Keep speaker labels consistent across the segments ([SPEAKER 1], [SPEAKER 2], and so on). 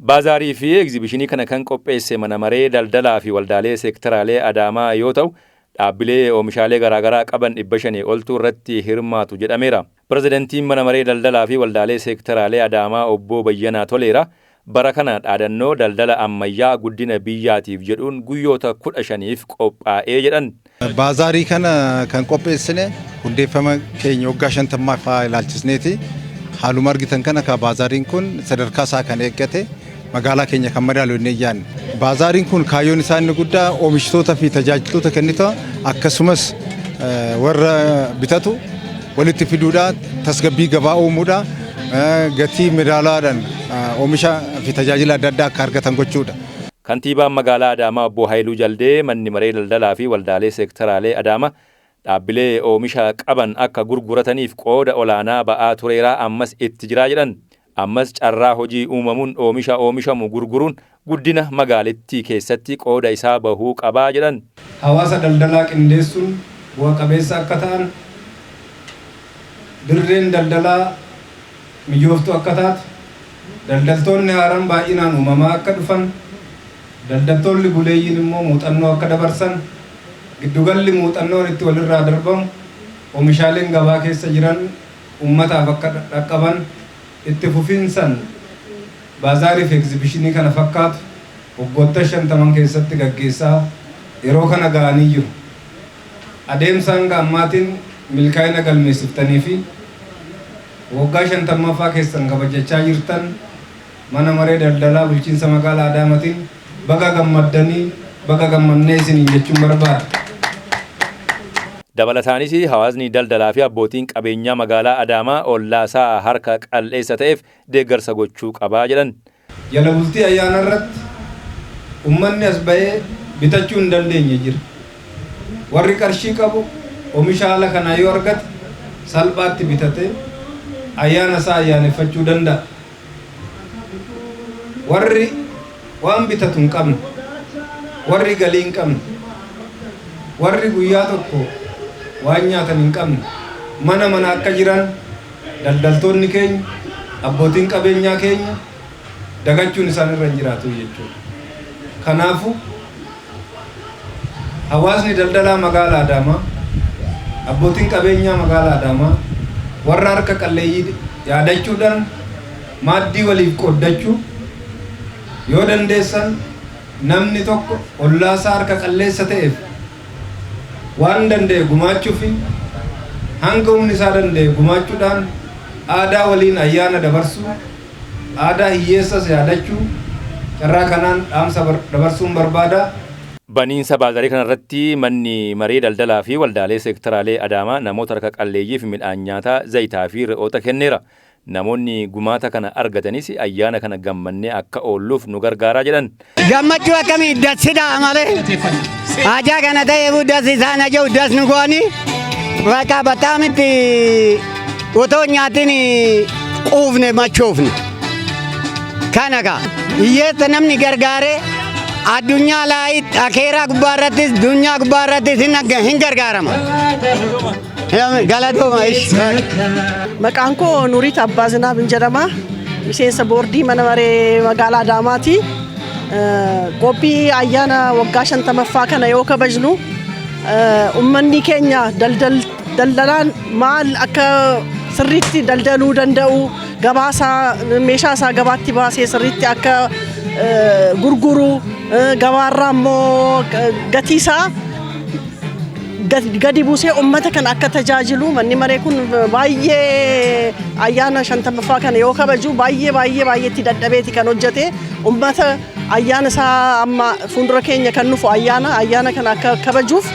[SPEAKER 1] Baazaarii fi egzibishinii kana kan qopheesse mana maree daldalaa fi waldaalee seektaraalee Adaamaa yoo ta'u, dhaabbilee oomishaalee garaagaraa qaban 500 oltu irratti hirmaatu jedhameera. Pirezidantiin mana maree daldalaa fi waldaalee seektaraalee Adaamaa obbo Bayyanaa Toleera bara kana dhaadannoo daldala ammayyaa guddina biyyaatiif jedhuun guyyoota 15f qophaa'ee jedhan.
[SPEAKER 2] Baazaarii kana kan qopheessine hundeeffama keenya waggaa 50ffaa ilaalchisneeti. Haaluma argitan kana ka baazaariin kun sadarkaa isaa kan eeggate, magaalaa keenya kan madaalu inni yaadne. Baazaariin kun kaayyoon isaa inni guddaa oomishtoota fi tajaajiltoota kennita, akkasumas warra bitatu walitti fiduudha, tasgabbii gabaa uumuudha, gatii madaalaadhaan oomisha fi tajaajila adda addaa akka argatan gochuudha.
[SPEAKER 1] Kantiibaan magaalaa Adaamaa obbo Haayiluu Jaldee manni maree daldalaa fi waldaalee seektaraalee Adaamaa dhaabbilee oomisha qaban akka gurgurataniif qooda olaanaa ba'aa tureeraa, ammas itti jiraa jedhan. Ammas carraa hojii uumamuun oomisha oomishamu gurguruun guddina magaalittii keessatti qooda isaa bahuu qabaa jedhan.
[SPEAKER 3] Hawaasa daldalaa qindeessuun bu'a qabeessa akka ta'an, dirreen daldalaa mijooftuu akka taatu, daldaltoonni haaraan baay'inaan uumamaa akka dhufan, daldaltoonni buleeyyiin immoo muuxannoo akka dabarsan, giddugalli muuxannoon itti walirraa darbamu, oomishaaleen gabaa keessa jiran uummataaf akka dhaqqaban itti fufiinsan baazaarii fi egzibishinii kana fakkaatu waggoota 50 keessatti gaggeessaa yeroo kana ga'anii jiru. Adeemsa hanga ammaatiin milkaa'ina galmeessiftanii fi waggaa 50ffaa keessan kabajachaa jirtan mana maree daldalaa bulchiinsa magaalaa Adaamatiin baga gammaddanii, baga gammannee isiniin jechuun barbaada.
[SPEAKER 1] Dabalataanis hawaasni daldalaa fi abbootiin qabeenyaa magaalaa Adaamaa ollaasaa harka qal'eessa ta'eef deeggarsa gochuu qabaa jedhan.
[SPEAKER 3] Jala bultii ayyaana irratti uummanni as bahee bitachuu hin dandeenye jira. Warri qarshii qabu oomisha haala kanaa yoo argate salphaatti bitatee ayyaana isaa ayyaaneffachuu danda'a. Warri waan bitatu hin qabne, warri galii hin qabne, warri guyyaa tokko waan nyaatan hin qabne mana mana akka jiran daldaltoonni keenya, abbootiin qabeenyaa keenya dagachuun isaan irra hin jiraatu jechuudha. Kanaafuu hawaasni daldalaa magaalaa Adaamaa, abbootiin qabeenyaa magaalaa Adaamaa warra harka qalleeyyii yaadachuudhaan maaddii waliif qooddachuu yoo dandeessan, namni tokko ollaasaa harka qalleessa ta'eef waan danda'e gumaachuu fi hanga humni isaa danda'e gumaachuudhaan aadaa waliin ayyaana dabarsuu, aadaa hiyyeessas yaadachuu carraa kanaan dhaamsa dabarsuun barbaada.
[SPEAKER 1] Baniinsa baazarii kanarratti manni maree daldalaa fi waldaalee seektaraalee Adaamaa namoota harka qalleeyyiif midhaan nyaataa, zayitaa fi re'oota kenneera. Namoonni gumaata kana argatanis ayyaana kana gammannee akka oolluuf nu gargaaraa jedhan.
[SPEAKER 4] Gammachuu akkamii dassidha malee. Haajaa kana ta'eef das isaan aja'u das nu gooni. Bakka bataamitti otoo nyaatiin quufne machoofne. Kana kaa hiyyeessa namni gargaaree addunyaa laayit akeeraa gubbaa irrattis dunyaa gubbaa irrattis hin gargaarama. Galatooma.
[SPEAKER 5] Maqaan koo Nuuriit Abbaa Zinaabin jedhama. Miseensa boordii mana maree magaalaa Adaamaati. Qophii ayyaana waggaa 50ffaa kana yoo kabajnu, uummanni keenya daldalaan maal akka sirriitti daldaluu danda'u, gabaasaa meeshaa isaa gabaatti baasee sirriitti akka gurguru, gabaarraa immoo gatii isaa gadi buusee uummata kana akka tajaajilu, manni maree kun baay'ee ayyaana 50ffaa kana yoo kabaju baay'ee baay'ee baay'ee itti dadhabeeti kan hojjete. Uummata ayyaana isaa amma fuuldura keenya kan dhufu ayyaana kana akka kabajuuf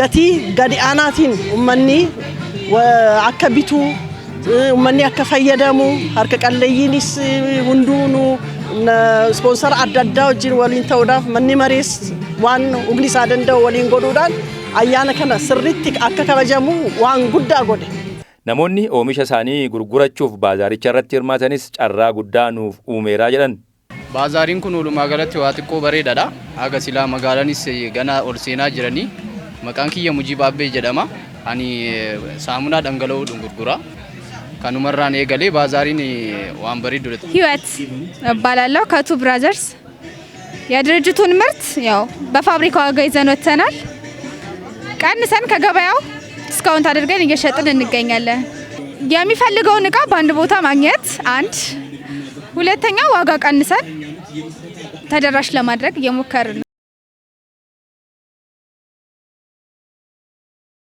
[SPEAKER 5] gatii gadi aanaatiin uummanni akka bitu, uummanni akka fayyadamu, harka qalleeyyiinis hunduu ispoonsara adda addaa wajjin waliin ta'uudhaaf manni marees waan humni isaa danda'u waliin godhuudhaan ayyaana kana sirriitti akka kabajamu waan guddaa godhe.
[SPEAKER 1] Namoonni oomisha isaanii gurgurachuuf baazaaricha irratti hirmaatanis carraa guddaa nuuf uumeeraa jedhan.
[SPEAKER 6] Baazaariin kun walumaa galatti waa xiqqoo bareedaadha. Haga silaa magaalaanis gana ol seenaa jiranii. Maqaan kiyya Mujiib Abbee jedhama. Ani saamunaa dhangala'oo gurgura. Kanumarraan eegalee baazaariin waan bareedudha.
[SPEAKER 7] ህይወት እባላለሁ ከቱ ብራዘርስ። የድርጅቱን ምርት ያው በፋብሪካ ዋጋ ይዘን ወጥተናል። ቀንሰን ከገበያው discount አድርገን እየሸጥን እንገኛለን። የሚፈልገውን እቃ በአንድ ቦታ ማግኘት አንድ፣ ሁለተኛ ዋጋ ቀንሰን ተደራሽ ለማድረግ እየሞከርን ነው።